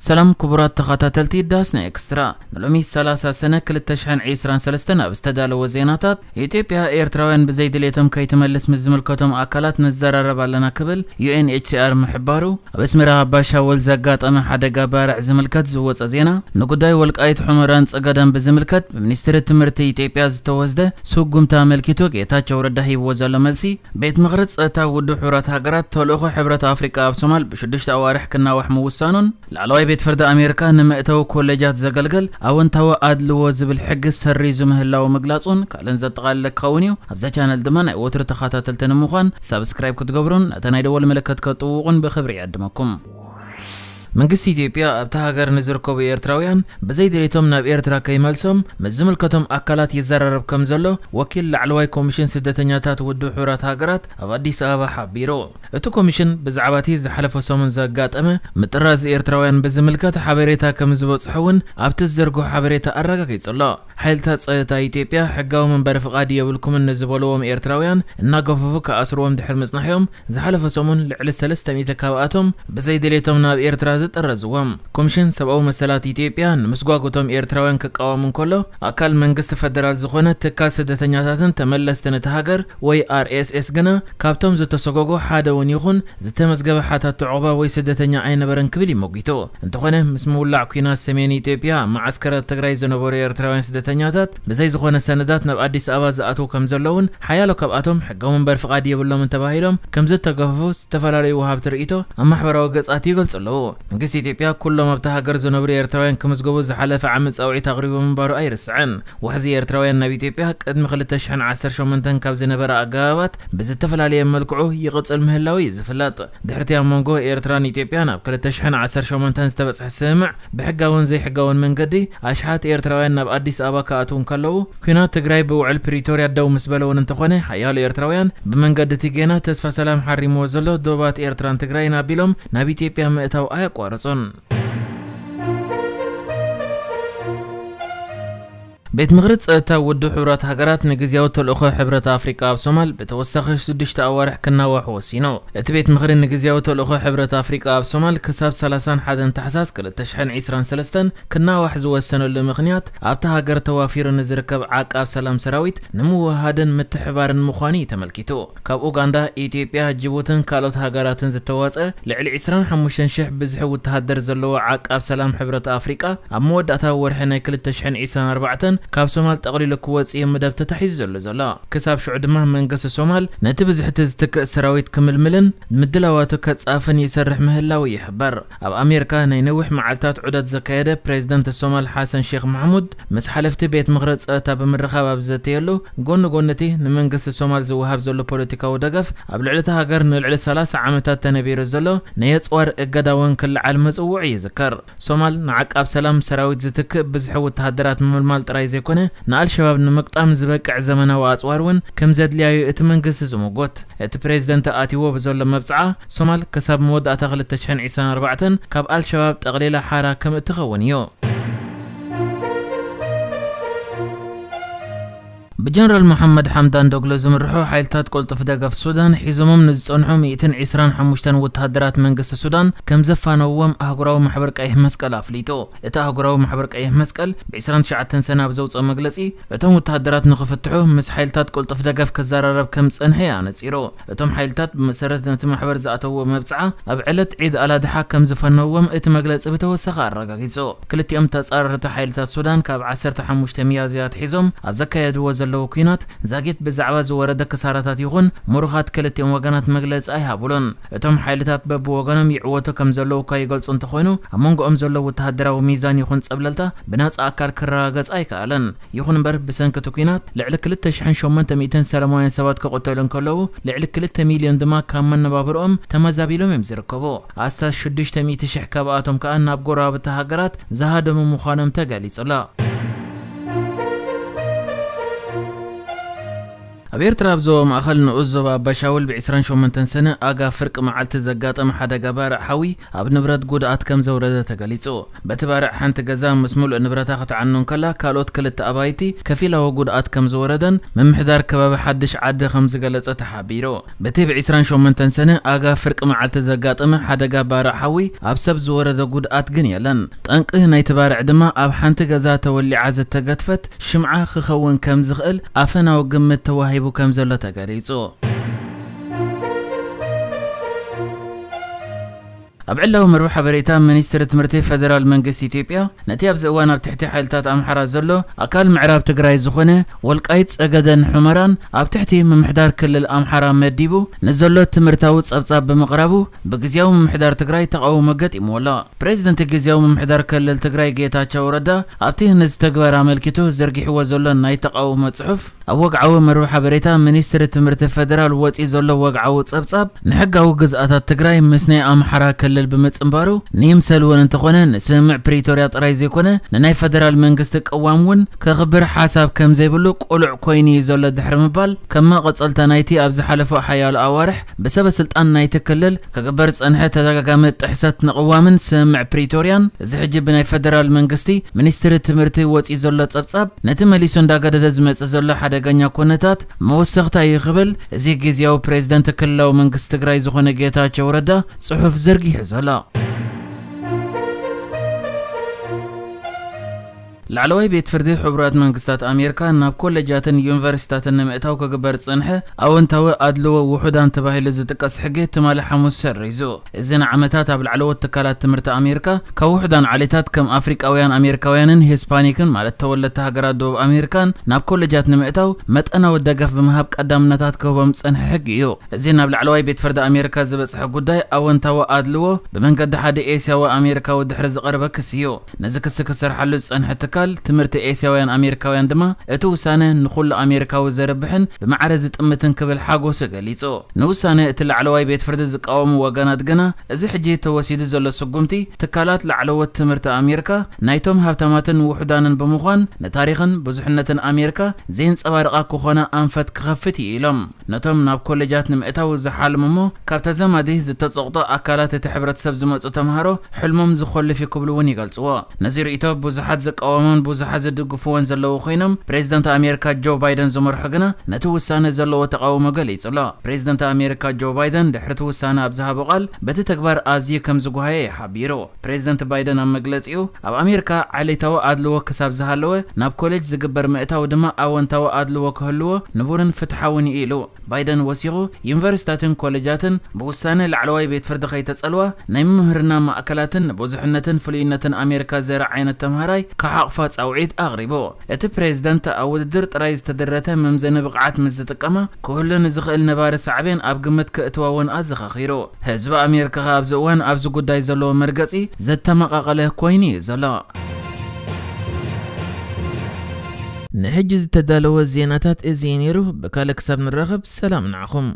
ሰላም ክቡራት ተኸታተልቲ ዳስና ኤክስትራ፣ ንሎሚ ሰላሳ ሰነ ክልተ ሽሕን ዕስራን ሰለስተን ኣብ ዝተዳለወ ዜናታት፣ ኢትዮጵያ ኤርትራውያን ብዘይድሌቶም ከይትመልስ ምስ ዝምልከቶም ኣካላት ንዘራረብ ኣለና ክብል ዩ ኤን ኤች ሲ ኣር ምሕባሩ፣ ኣብ ኣስመራ ኣባሻወል ዘጋጠመ ሓደጋ ባርዕ ዝምልከት ዝወጸ ዜና፣ ንጉዳይ ወልቃይት ሑመራን ጸገዳን ብዝምልከት ብሚኒስትሪ ትምህርቲ ኢትዮጵያ ዝተወስደ ስጉምታ ኣመልኪቱ ጌታቸው ረዳ ሂብዎ ዘሎ መልሲ፣ ቤት ምኽሪ ጸጥታ ውድብ ሕቡራት ሃገራት ተልእኾ ሕብረት ኣፍሪቃ ኣብ ሶማል ብሽዱሽተ ኣዋርሕ ክናዋሕ ምውሳኑን፣ ላዕለዋይ ቤት ፍርዲ ኣሜሪካ ንመእተዊ ኮሌጃት ዘገልግል ኣወንታዊ ኣድልዎ ዝብል ሕጊ ሰሪዙ ምህላው ምግላጹን ካልእን ዘጠቓልለ ክኸውን እዩ። ኣብዛ ቻነል ድማ ናይ ወትሩ ተኸታተልቲ ንምዃን ሳብስክራይብ ክትገብሩን ነታ ናይ ደወል ምልክት ከጥውቑን ብኽብሪ ይዕድመኩም። መንግስቲ ኢትዮጵያ ኣብታ ሃገር ንዝርከቡ ኤርትራውያን ብዘይ ድሌቶም ናብ ኤርትራ ከይመልሶም ምስ ዝምልከቶም ኣካላት ይዘራረብ ከም ዘሎ ወኪል ላዕለዋይ ኮሚሽን ስደተኛታት ውድብ ሕቡራት ሃገራት ኣብ ኣዲስ ኣበባ ሓቢሩ። እቲ ኮሚሽን ብዛዕባ እቲ ዝሓለፈ ሰሙን ዘጋጠመ ምጥራዝ ኤርትራውያን ብዝምልከት ሓበሬታ ከም ዝበጽሖ እውን ኣብቲ ዝዘርግሖ ሓበሬታ ኣረጋጊጹ ኣሎ። ሓይልታት ጸጥታ ኢትዮጵያ ሕጋዊ መንበሪ ፍቓድ የብልኩምን ንዝበልዎም ኤርትራውያን እናገፈፉ ክኣስርዎም ድሕሪ ምጽናሕዮም ዝሓለፈ ሰሙን ልዕሊ ሰለስተ ሚእቲ ካብኣቶም ብዘይ ድሌቶም ናብ ኤርትራ ዝጠረዝዎም። ኮሚሽን ሰብኣዊ መሰላት ኢትዮጵያ ንምስጓጎቶም ኤርትራውያን ክቃወም እንከሎ፣ ኣካል መንግስቲ ፈደራል ዝኾነ ትካል ስደተኛታትን ተመለስትን እታ ሃገር ወይ ኣር ኤስ ኤስ ግና ካብቶም ዝተሰጎጎ ሓደ እውን ይኹን ዝተመዝገበ ሓታቲ ዑቕባ ወይ ስደተኛ ኣይነበረን ክብል ይመጒቱ። እንተኾነ፣ ምስ ምውላዕ ኲናት ሰሜን ኢትዮጵያ ኣብ መዓስከራት ትግራይ ዝነበሩ ኤርትራውያን ስደተኛታት ብዘይ ዝኾነ ሰነዳት ናብ ኣዲስ ኣበባ ዝኣትዉ ከም ዘለውን፣ ሓያሎ ካብኣቶም ሕጋዊ መንበሪ ፍቓድ የብሎምን ተባሂሎም ከም ዝተገፈፉ ዝተፈላለዩ ወሃብቲ ርእይቶ ኣብ ማሕበራዊ ገጻት ይገልጹ ኣለዉ። መንግስቲ ኢትዮጵያ ኩሎም ኣብታ ሃገር ዝነብሩ ኤርትራውያን ክምዝገቡ ዝሓለፈ ዓመት ጻውዒት ኣቕሪቡ ምንባሩ ኣይርስዕን። ዋሕዚ ኤርትራውያን ናብ ኢትዮጵያ ቅድሚ ክልተ ሽሕን ዓሰርተ ሸሞንተን ካብ ዝነበረ ኣገባባት ብዝተፈላለየ መልክዑ ይቕጽል ምህላው እዩ ዝፍለጥ። ድሕርቲ ኣብ መንጎ ኤርትራን ኢትዮጵያን ኣብ ክልተ ሽሕን ዓሰርተ ሸሞንተን ዝተበጽሐ ስምምዕ ብሕጋውን ዘይሕጋውን መንገዲ ኣሽሓት ኤርትራውያን ናብ ኣዲስ ኣበባ ክኣትዉ እንከለዉ፣ ኲናት ትግራይ ብውዕል ፕሪቶርያ ደው ምስ በለ እውን እንተኾነ፣ ሓያሎ ኤርትራውያን ብመንገዲ እቲ ጌና ተስፋ ሰላም ሓሪምዎ ዘሎ ዶባት ኤርትራን ትግራይን ኣቢሎም ናብ ኢትዮጵያ ምእታው ኣየቋረጹን። ቤት ምኽሪ ጸጥታ ውድብ ሕቡራት ሃገራት ንግዝያዊ ተልእኾ ሕብረት ኣፍሪቃ ኣብ ሶማል ብተወሳኺ ሽዱሽተ ኣዋርሕ ክናዋሕ ወሲኑ። እቲ ቤት ምኽሪ ንግዝያዊ ተልእኾ ሕብረት ኣፍሪቃ ኣብ ሶማል ክሳብ ሰላሳን ሓደን ታሕሳስ ክልተ ሽሕን ዕስራን ሰለስተን ክናዋሕ ዝወሰነሉ ምኽንያት፣ ኣብታ ሃገር ተዋፊሩ ንዝርከብ ዓቃብ ሰላም ሰራዊት ንምውህሃድን ምትሕባርን ምዃኑ እዩ ተመልኪቱ። ካብ ኡጋንዳ፣ ኢትዮጵያ፣ ጅቡትን ካልኦት ሃገራትን ዝተዋጸ ልዕሊ ዕስራን ሓሙሽተን ሽሕ ብዝሒ ወተሃደር ዘለዎ ዓቃብ ሰላም ሕብረት ኣፍሪቃ፣ ኣብ መወዳእታ ወርሒ ናይ ክልተ ሽሕን ዕስራን ኣርባዕተን ካብ ሶማል ጠቕሊሉ ክወጽእ እዩ መደብ ተታሒዙ ዘሎ ዘሎ። ክሳብ ሽዑ ድማ መንግስቲ ሶማል ነቲ ብዝሒ እቲ ዝትክእ ሰራዊት ክምልምልን ምድላዋቱ ከጻፍን ይሰርሕ ምህላው ይሕበር። ኣብ ኣሜሪካ ናይ ነዊሕ መዓልታት ዑደት ዘካየደ ፕሬዝደንት ሶማል ሓሰን ሼክ ማሕሙድ ምስ ሓለፍቲ ቤት ምኽሪ ጸጥታ ብምርኻብ ኣብ ዘተየሉ፣ ጎኒ ጎኒ እቲ ንመንግስቲ ሶማል ዝወሃብ ዘሎ ፖለቲካዊ ደገፍ፣ ኣብ ልዕሊ እታ ሃገር ንልዕሊ ሰላሳ ዓመታት ተነቢሩ ዘሎ ናይ ኣጽዋር እገዳ እውን ክለዓል ምጽውዑ ይዝከር። ሶማል ንዓቃብ ሰላም ሰራዊት ዝትክእ ብዝሒ ወተሃደራት ምምልማል ጥራይ ዘይኮነ፣ ንኣልሸባብ ንምግጣም ዝበቅዕ ዘመናዊ ኣጽዋር እውን ከም ዘድልያ እዩ እቲ መንግስቲ ዝምጉት። እቲ ፕሬዝደንት ኣትይዎ ብዘሎ መብጽዓ፣ ሶማል ክሳብ መወዳእታ ክልተ ሽሕን ዕስራን ኣርባዕተን ካብ ኣልሸባብ ጠቕሊላ ሓራ ከም እትኸውን እዩ። ብጀነራል መሓመድ ሓምዳን ዶግሎ ዝምርሑ ሓይልታት ቅልጡፍ ደገፍ ሱዳን ሒዞሞም ንዝጸንሑ ሚእትን ዕስራን ሓሙሽተን ወተሃደራት መንግስቲ ሱዳን ከም ዘፋነውዎም ኣህጉራዊ ማሕበር ቀይሕ መስቀል ኣፍሊጡ። እቲ ኣህጉራዊ ማሕበር ቀይሕ መስቀል ብ ዕስራን ትሽዓተን ሰነ ኣብ ዘውጽኦ መግለጺ፣ እቶም ወተሃደራት ንኽፍትሑ ምስ ሓይልታት ቅልጡፍ ደገፍ ክዘራረብ ከም ዝጸንሐ ኣነጺሩ። እቶም ሓይልታት ብመሰረት ነቲ ማሕበር ዝኣተውዎ መብጽዓ ኣብ ዕለት ዒድ ኣላድሓ ከም ዝፈነውዎም እቲ መግለጺ ብተወሳኺ ኣረጋጊጹ። ክልቲኦም ተጻረርቲ ሓይልታት ሱዳን ካብ ዓሰርተ ሓሙሽተ ሚያዝያ ኣትሒዞም ኣብ ዘካየድዎ ዘለዉ ኲናት ዛጊት ብዛዕባ ዝወረደ ክሳራታት ይኹን ምሩኻት ክልቲኦም ወገናት መግለጺ ኣይሃቡሉን። እቶም ሓይልታት በብወገኖም ይዕወቱ ከም ዘለዉ እኳ ይገልጹ እንተኾይኑ፣ ኣብ መንጎኦም ዘሎ ወተሃደራዊ ሚዛን ይኹን ጸብለልታ ብናጻ ኣካል ክረጋገጽ ኣይከኣለን። ይኹን እምበር፣ ብሰንኪ እቲ ኲናት ልዕሊ ክልተ ሽሕን ሸሞንተ ሚእትን ሰላማውያን ሰባት ክቕተሉ እንከለዉ፣ ልዕሊ ክልተ ሚልዮን ድማ ካብ መነባብሮኦም ተመዛቢሎም እዮም ዝርከቡ። ኣስታት ሽዱሽተ ሚእቲ ሽሕ ካብኣቶም ከኣ ናብ ጎረባብቲ ሃገራት ዝሃደሙ ምዃኖም ተገሊጹ ኣሎ። ኣብ ኤርትራ ኣብ ዞባ ማእኸል ንኡስ ዞባ ኣባሻውል ብ28 ሰነ ኣጋ ፍርቂ መዓልቲ ዘጋጠመ ሓደጋ ባርዕ ሓዊ ኣብ ንብረት ጉድኣት ከም ዘውረደ ተገሊጹ። በቲ ባርዕ ሓንቲ ገዛ ምስ ሙሉእ ንብረታ ክትዓኑ እንከላ፣ ካልኦት ክልተ ኣባይቲ ከፊላዊ ጉድኣት ከም ዝወረደን ምምሕዳር ከባቢ ሓድሽ ዓዲ ከም ዝገለጸ ተሓቢሩ። በቲ ብ28 ሰነ ኣጋ ፍርቂ መዓልቲ ዘጋጠመ ሓደጋ ባርዕ ሓዊ ኣብ ሰብ ዝወረደ ጉድኣት ግን የለን። ጠንቂ ናይቲ ባርዕ ድማ ኣብ ሓንቲ ገዛ ተወሊዓ ዝተገትፈት ሽምዓ ክኸውን ከም ዝኽእል ኣፈናዊ ግምት ተዋሂቡ ከም ዘሎ ተገሊጹ። ኣብ ዕላዊ መርበብ ሓበሬታ፣ ሚኒስትሪ ትምህርቲ ፌደራል መንግስቲ ኢትዮጵያ ነቲ ኣብዚ እዋን ኣብ ትሕቲ ሓይልታት ኣምሓራ ዘሎ ኣካል ምዕራብ ትግራይ ዝኾነ ወልቃይት ጸገደን ሑመራን ኣብ ትሕቲ ምምሕዳር ክልል ኣምሓራ መዲቡ ንዘሎ ትምህርታዊ ጸብጻብ ብምቕራቡ፣ ብግዝያዊ ምምሕዳር ትግራይ ተቓውሞ ገጢምዎ ኣሎ። ፕሬዚደንት ግዝያዊ ምምሕዳር ክልል ትግራይ ጌታቸው ረዳ ኣብቲ ነዚ ተግባር ኣመልኪቱ ዘርጊሕዎ ዘሎ ናይ ተቓውሞ ጽሑፍ፣ ኣብ ወግዓዊ መርበብ ሓበሬታ ሚኒስትሪ ትምህርቲ ፌደራል ወጺኡ ዘሎ ወግዓዊ ጸብጻብ፣ ንሕጋዊ ግዝኣታት ትግራይ ምስ ናይ ኣምሓራ ክልል ብምጽንባሩ፣ ንይምሰል እውን እንተኾነ፣ ንስምምዕ ፕሪቶርያ ጥራይ ዘይኮነ፣ ንናይ ፌደራል መንግስቲ ቅዋም እውን ከኽብር ሓሳብ ከም ዘይብሉ ቅሉዕ ኮይኑ እዩ ዘሎ ድሕሪ ምባል፣ ከም መቐጸልታ ናይቲ ኣብ ዝሓለፈ ሓያሎ ኣዋርሕ ብሰበ ስልጣን ናይቲ ክልል ክግበር ዝጸንሐ ተደጋጋሚ ጥሕሰት ንቅዋምን ስምምዕ ፕሪቶርያን፣ እዚ ሕጂ ብናይ ፌደራል መንግስቲ ሚኒስትሪ ትምህርቲ ወጺኡ ዘሎ ጸብጻብ፣ ነቲ መሊሱ እንዳገደደ ዝመጽእ ዘሎ ሓደገኛ ኩነታት መወሰኽታ እዩ ክብል፣ እዚ ግዝያዊ ፕሬዚደንት ክልላዊ መንግስቲ ትግራይ ዝኾነ ጌታቸው ረዳ ጽሑፍ ዘርጊሑ ዘሎ። ላዕለዋይ ቤት ፍርዲ ሕቡራት መንግስታት ኣሜሪካ ናብ ኮሌጃትን ዩኒቨርሲታትን ንምእታው ክግበር ዝጸንሐ ኣወንታዊ ኣድልዎ ውሑዳን ተባሂሉ ዝጥቀስ ሕጊ ትማሊ ሓሙስ ሰሪዙ። እዚ ንዓመታት ኣብ ላዕለዎት ትካላት ትምህርቲ ኣሜሪካ ካብ ውሑዳን ዓሌታት ከም ኣፍሪቃውያን ኣሜሪካውያንን ሂስፓኒክን፣ ማለት ተወለድቲ ሃገራት ደቡብ ኣሜሪካን፣ ናብ ኮሌጃት ንምእታው መጠናዊ ደገፍ ብምሃብ ቀዳምነታት ክህቦም ዝጸንሐ ሕጊ እዩ። እዚ ናብ ላዕለዋይ ቤት ፍርዲ ኣሜሪካ ዝበጽሐ ጉዳይ ኣወንታዊ ኣድልዎ ብመንገዲ ሓደ ኤስያዊ ኣሜሪካዊ ድሕሪ ዝቐረበ ክሲ እዩ። ነዚ ክሲ ክሰርሓሉ ዝጸንሐ ትካል ትምህርቲ ኤስያውያን ኣሜሪካውያን ድማ፣ እቲ ውሳነ ንኹሉ ኣሜሪካዊ ዘርብሕን ብማዕረ ዝጥምትን ክብል ሓጎሱ ገሊጹ። ንውሳነ እቲ ላዕለዋይ ቤት ፍርዲ ዝቃወሙ ወገናት ግና፣ እዚ ሕጂ ተወሲዱ ዘሎ ስጉምቲ፣ ትካላት ላዕለዎት ትምህርቲ ኣሜሪካ ናይቶም ሃብታማትን ውሑዳንን ብምዃን፣ ንታሪኽን ብዙሕነትን ኣሜሪካ ዘየንጸባርቓ ክኾና ኣንፈት ክኸፍት እዩ ኢሎም። ነቶም ናብ ኮሌጃት ንምእታው ዝሓልሙ እሞ ካብ ተዛማዲ ዝተጸቕጦ ኣካላት እቲ ሕብረተሰብ ዝመጹ ተምሃሮ፣ ሕልሞም ዝኾልፍ እዩ ክብሉ እውን ይገልጽዎ። ነዚ ርእይቶ ብዙሓት ዝቃወሞን ብዙሓት ዝድግፍዎን ዘለዉ ኮይኖም፣ ፕሬዚደንት ኣሜሪካ ጆ ባይደን ዝመርሖ ግና ነቲ ውሳነ ዘለዎ ተቓውሞ ገሊጹ ኣሎ። ፕሬዚደንት ኣሜሪካ ጆ ባይደን ድሕሪ እቲ ውሳነ ኣብ ዝሃቦ ቃል፣ በቲ ተግባር ኣዝዩ ከም ዝጓሃየ እዩ ሓቢሩ። ፕሬዚደንት ባይደን ኣብ መግለጺኡ፣ ኣብ ኣሜሪካ ዓሌታዊ ኣድልዎ ክሳብ ዝሃለወ፣ ናብ ኮሌጅ ዝግበር ምእታው ድማ ኣወንታዊ ኣድልዎ ክህልዎ ንቡርን ፍትሓውን እዩ ኢሉ። ባይደን ወሲኹ፣ ዩኒቨርሲታትን ኮሌጃትን ብውሳነ ላዕለዋይ ቤት ፍርዲ ከይተጸልዋ፣ ናይ ምምህርና ማእከላትን ንብዙሕነትን ፍሉይነትን ኣሜሪካ ዘርኢ ዓይነት ተምሃራይ ክሓቑፋ ጻውዒት ኣቕሪቡ። እቲ ፕሬዝደንት ኣብ ውድድር ጥራይ ዝተደረተ መምዘኒ ብቕዓት ምስ ዝጥቀማ፣ ክህሉ ንዝኽእል ነባሪ ሳዕቤን ኣብ ግምት ክእትዋ እውን ኣዘኻኺሩ። ህዝቢ ኣሜሪካ ከኣ ኣብዚ እዋን ኣብዚ ጉዳይ ዘለዎ መርገጺ ዘተመቓቐለ ኮይኑ እዩ ዘሎ። ንሕጂ ዝተዳለወ ዜናታት እዚ እዩ ነይሩ። ብካልእ ክሳብ ንራኸብ፣ ሰላም ንዓኹም።